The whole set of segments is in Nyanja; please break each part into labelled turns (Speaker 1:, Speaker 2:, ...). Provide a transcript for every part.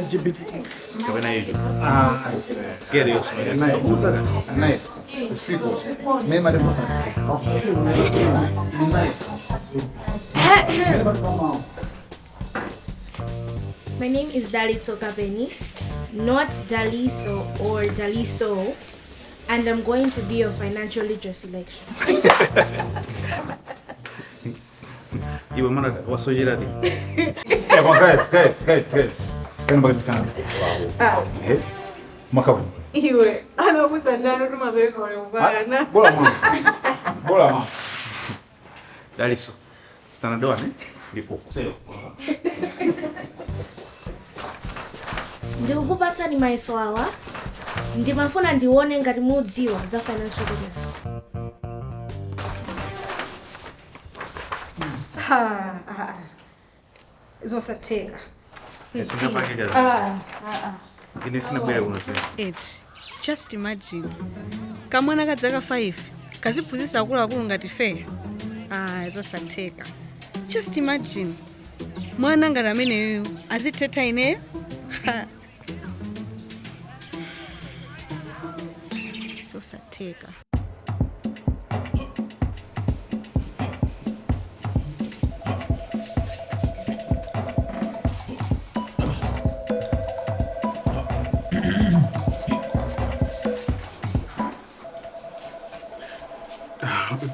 Speaker 1: LGBT.
Speaker 2: Kapena icho.
Speaker 1: Ah,
Speaker 2: Gere yonse.
Speaker 1: nice. Nice. Usiku. Mema de bosa. Nice.
Speaker 3: My name is Dalitso Kapeni, not Daliso or Daliso, and I'm going to be your financial literacy lecturer.
Speaker 2: Iwe mwana wasojeradi.
Speaker 1: Yeah, well, guys, guys, guys, guys. Kani bakati. Eh? Mwaka.
Speaker 4: Iwe anakuza ndani tumapereka ulemu bwana.
Speaker 1: Bora mwana. Bora mwana.
Speaker 2: Daliso. Standard 1 eh? Ndipo. Sio.
Speaker 3: Ndikukupatsani mayeso awa, ndimafuna ndione ngati mudziwa za financial literacy.
Speaker 4: Ha, ah, ah. Zosatheka.
Speaker 2: Singapangeka.
Speaker 4: Ah, ah, ah.
Speaker 2: Ine sinabwera kuno zimene.
Speaker 4: Eti, just imagine. Kamwana kadzaka 5 kaziphunzitsa akuluakulu ngati feya. Ah, zosatheka. Just imagine. Mwana ngati ameneyo azithetha ineyo. Ha. Zosatheka.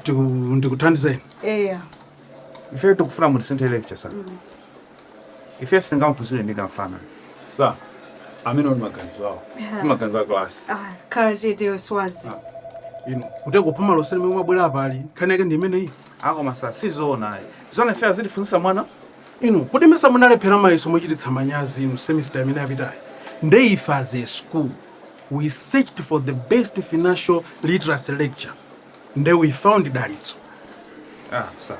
Speaker 1: Ndikuthandizeni.
Speaker 4: Eya.
Speaker 2: Ife tikufuna mutisinthe lecture sir. Ife singamuphunzire ndi kamfana.
Speaker 1: Sir, amene ndi maganizo awo. Si maganizo a class.
Speaker 4: Ah, khala chete swazi.
Speaker 1: Inu, kuteko phuma lonse limene mwabwera apali, nkhani yake ndi imeneyi.
Speaker 2: Akoma sir sizoona. Zona ife azitifunsa mwana.
Speaker 1: Inu, kodi mesa munalephera mayeso mochititsa manyazi inu semester imene yapitayi. Nde ife as a school, we searched for the best financial literacy lecture. Nde we found Dalitso.
Speaker 2: Ah, sir.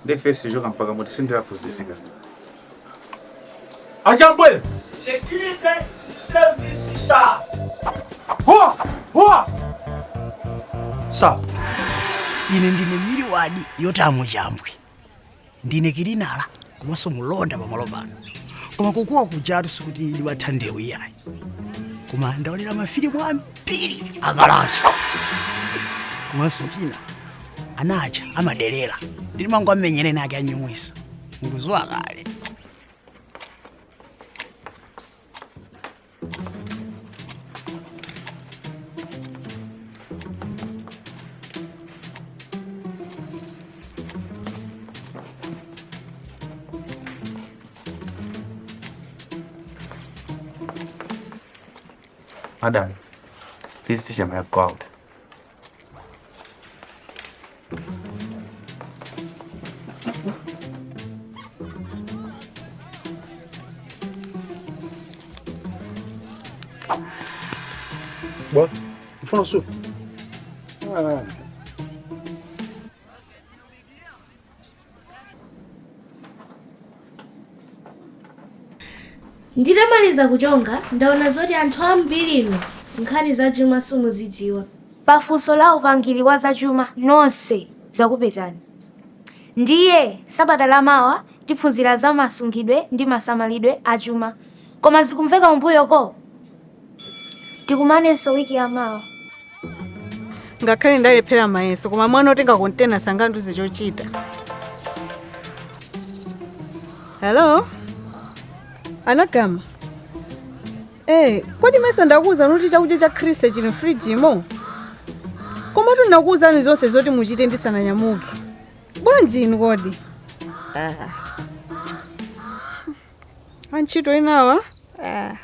Speaker 2: Nde ife sichoka mpaka mutisinthira phunzitsika.
Speaker 1: Achambwe!
Speaker 5: Security service, sir.
Speaker 1: Hoa! Hoa!
Speaker 5: Sir. Ine ndine miliwadi yotamu chambwe. Ndine kilinala komanso mulonda pamalo pano. Koma kukuwa kujatu sikuti ndibatha ndewu iyayi. Koma ndaonera mafilimu ambiri akalacha. Komanso china anacha amaderera. Ndili mangu amenyere nake anyumwisa. Mukuzuwa kale.
Speaker 2: Madam, please teacher may I go out.
Speaker 1: Bwa, mfuna supu?
Speaker 3: Nditamaliza kuchonga, ndaona zoti anthu ambiri inu nkhani za chuma simuzidziwa. Pafunso la upangiri wa zachuma nonse zakupetani. Ndiye sabata lamawa tiphunzira za masungidwe ndi masamalidwe a chuma. Koma zikumveka umbuyoko? Tikumanenso wiki yamawa.
Speaker 4: Ngakhale ndalephera mayeso koma mwana otenga kontena sangandiuze chochita. Hello? Anagama. Eh, kodi mesa ndakuwuzani kuti chakudya cha Chris chili mfrijimo? Komatu ndakuwuzani zonse zoti muchite ndisananyamuke. Bwanji inu kodi? Ah. Antchito enawa? Ah.